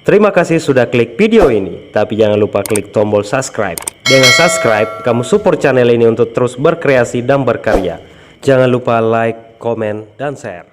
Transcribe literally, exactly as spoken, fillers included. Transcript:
Terima kasih sudah klik video ini, tapi jangan lupa klik tombol subscribe. Dengan subscribe, kamu support channel ini untuk terus berkreasi dan berkarya. Jangan lupa like, komen, dan share.